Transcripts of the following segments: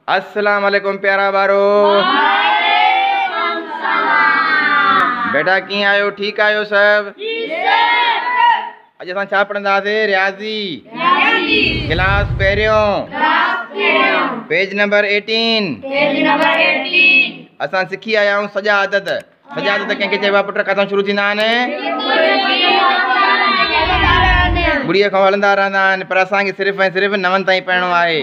अस्सलाम वालेकुम प्यारा ॿारो। बेटा कीअं आहियो? ठीकु आहियो सभु? अॼु असां छा पढ़ंदासीं? रियाज़ी क्लास पहिरियों, पेज नंबर 18। असां सिखी आया आहियूं सॼा अदद। सॼा अदद कंहिंखे चइबो आहे पुट? किथां शुरू थींदा आहिनि? ॿुड़ीअ खां हलंदा रहंदा आहिनि, पर असांखे सिर्फ़ ऐं सिर्फ़ु 9 ताईं पढ़िणो आहे।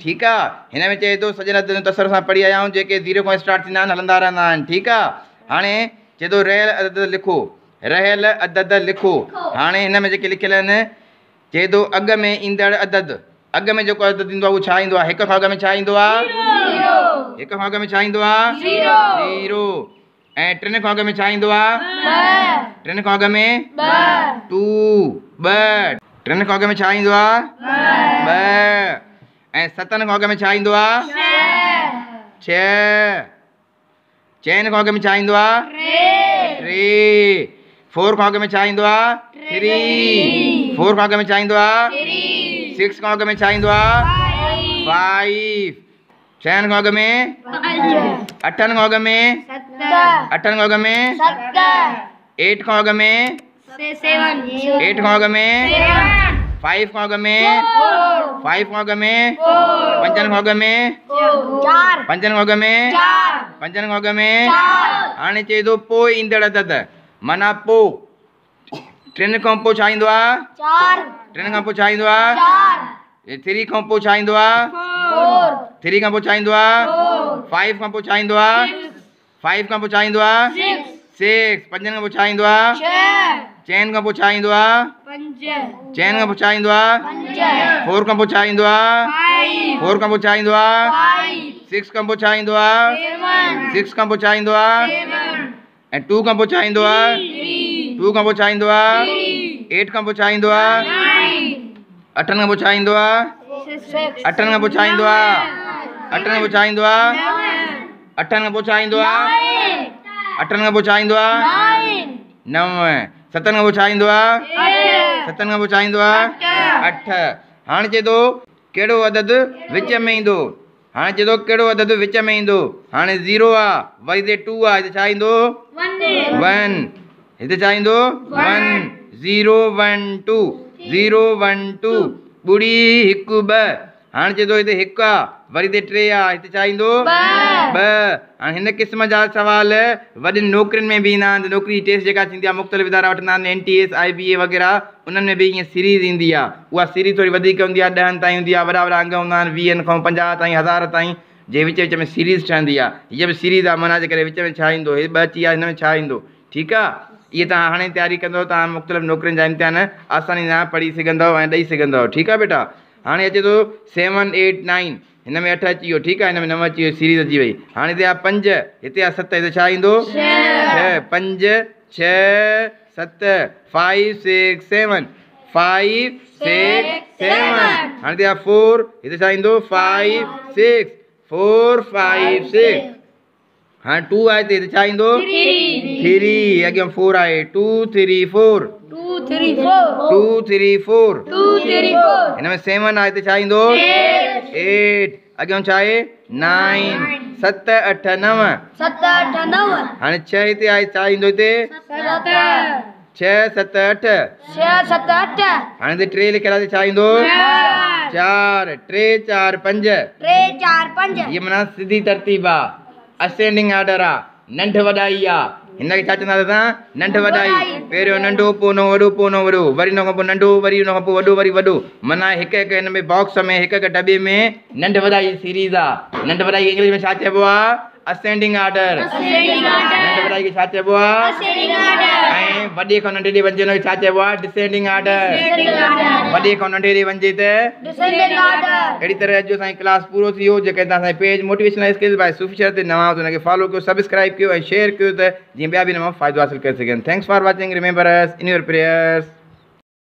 ठीकु आहे। हिन में चए थो सॼनि अददनि तसर सां पढ़ी आया आहियूं, जेके 0 खां स्टार्ट थींदा आहिनि, हलंदा रहंदा आहिनि। ठीकु आहे। हाणे चए थो रहियल अदद लिखो, रहियल अदद लिखो। हाणे हिन में जेके लिखियल आहिनि, चए थो अॻ में ईंदड़ अदद, अॻ में जेको अदद ईंदो आहे उहो छा ईंदो आहे? 1 खां अॻ में छा ईंदो आहे? 1 खां अॻ में छा ईंदो आहे? 0। ऐं 3 खां अॻ में छा ईंदो आहे? 3 खां अॻ में 2, 2। 3 खां अॻ में छा ईंदो आहे? 2। ऐं 7 खां अॻ में छा ईंदो आहे? 6। 4 खां अॻ में छा ईंदो आहे? 3। 4 खां अॻ में छा ईंदो आहे? 3। 4 खां अॻ में छा ईंदो आहे? 6 खां अॻ में छा ईंदो आहे? 5। 6 खां अॻ में 8 खां अॻ में 8 खां अॻ में 8 खां अॻ में 8 खां अॻ में 5 खां अॻ में 5 खां अॻ में 5 खां अॻ में 5 खां अॻ में 5 खां अॻ में। हाणे चए थो पोइ ईंदड़ अदद, माना पोइ 3 खां पोइ छा ईंदो आहे? 3 खां पोइ छा ईंदो आहे? 3 खां पोइ छा ईंदो आहे? 3 खां पोइ छा ईंदो आहे? 5 खां पोइ छा ईंदो आहे? 5 खां पोइ छा ईंदो आहे? 6। 5 खां पोइ छा ईंदो आहे? 4 खां पोइ छा ईंदो आहे? 4 खां पोइ छा ईंदो आहे? 4 खां पोइ छा ईंदो आहे? 4 खां पोइ छा ईंदो आहे? 6 खां पोइ छा ईंदो आहे? 6 खां पोइ छा ईंदो आहे? ऐं 2 खां पोइ छा ईंदो आहे? 2 खां पोइ छा ईंदो आहे? 8 खां पोइ छा ईंदो आहे? 8 खां पोइ छा ईंदो आहे? 8 खां पोइ छा ईंदो आहे? 8 खां पोइ छा ईंदो आहे? 8 खां पोइ छा ईंदो आहे? 8 खां पोइ छा ईंदो आहे? 9। 7 खां पोइ छा ईंदो आहे? 7 खां पोइ छा ईंदो आहे? 8। हाणे चए थो कहिड़ो अदद विच में ईंदो? हाणे चए थो कहिड़ो अदद विच में ईंदो? हाणे 0 आहे, वरी हिते 2 आहे, हिते छा ईंदो? 1। हिते छा ईंदो? 1। 0 1 2 0 1 2 ॿुड़ी 1 2। हाणे चए थो हिते 1 आहे, वरी हिते 3 आहे, हिते छा ईंदो? 2। हाणे हिन क़िस्म जा सवाल वॾियुनि नौकरियुनि में बि ईंदा आहिनि। नौकरी टेस्ट जेका थींदी आहे, मुख़्तलिफ़ इदारा वठंदा आहिनि, NTS IBA वग़ैरह, उन्हनि में बि ईअं सीरीज़ ईंदी आहे। उहा सीरीज़ थोरी वधीक हूंदी आहे, 10 ताईं हूंदी आहे, वॾा वॾा अंग हूंदा आहिनि, 20 खां 50 ताईं, 1000 ताईं, जे विच विच में सीरीज़ ठहंदी आहे। हीअ बि सीरीज़ आहे, माना जे करे विच में छा ईंदो? हे 2 अची विया, हिन में छा ईंदो? ठीकु आहे। इहे तव्हां हाणे तयारी कंदव, तव्हां मुख़्तलिफ़ नौकरियुनि जा इम्तिहान आसानी सां पढ़ी सघंदव ऐं ॾेई सघंदव। ठीकु आहे बेटा। हाणे अचे थो 7 8 9, हिन में 8 अची वियो, ठीकु आहे, हिन में 9 अची वियो, सीरीज़ अची वई। हाणे हिते आहे 5, हिते आहे 7, हिते छा ईंदो? 6। 5 6 7 5 6 7 5 6 7। हाणे हिते आहे 4, हिते छा ईंदो? 5 6 4 5 6। हाणे 2 आहे हिते छा ईंदो? 3। अॻियां 4 आहे, 2 3 4 2 3 4। हिन में 7 आहे, हिते छा ईंदो? 8। अॻियां छा आहे? 9। 7 8 9 7 8 9। हाणे 6 हिते आहे, छा ईंदो हिते? 6 7 8 6 7 8। हाणे हिते 3 लिखियल आहे, छा ईंदो? 4। 3 4 5 3 4 5। हीअ माना सिधी तरतीब आहे, असेंडिंग आर्डर आहे, नंढ वॾाई आहे। हिनखे छा चवंदा असां? नंढ वॾाई। पहिरियों नंढो, पोइ हुन वॾो, पोइ हुन वॾो, वरी हुन खां पोइ नंढो, वरी हुन खां पोइ वॾो, वरी वॾो। माना हिकु हिकु हिन में बॉक्स में, हिकु हिकु डॿे में नंढ वॾाई सीरीज़ आहे। नंढ वॾाई इंग्लिश में छा चइबो आहे? Ascending order. नंढ वॾाई खे छा चइबो आहे? ऐं वॾे खां नंढे ॾे वञिजे हुनखे छा चइबो आहे? Descending order. वॾे खां नंढे ॾे वञिजे त अहिड़ी तरह अॼु असांजो क्लास पूरो थी वियो। जेकॾहिं तव्हां असांजो page motivational skills by Sufi Shar ते नवां आहियो त हुनखे फॉलो कयो, सब्सक्राइब कयो ऐं शेयर कयो त जीअं ॿिया बि हिन मां फ़ाइदो हासिल करे सघनि। Thanks for watching. Remember us in your prayers.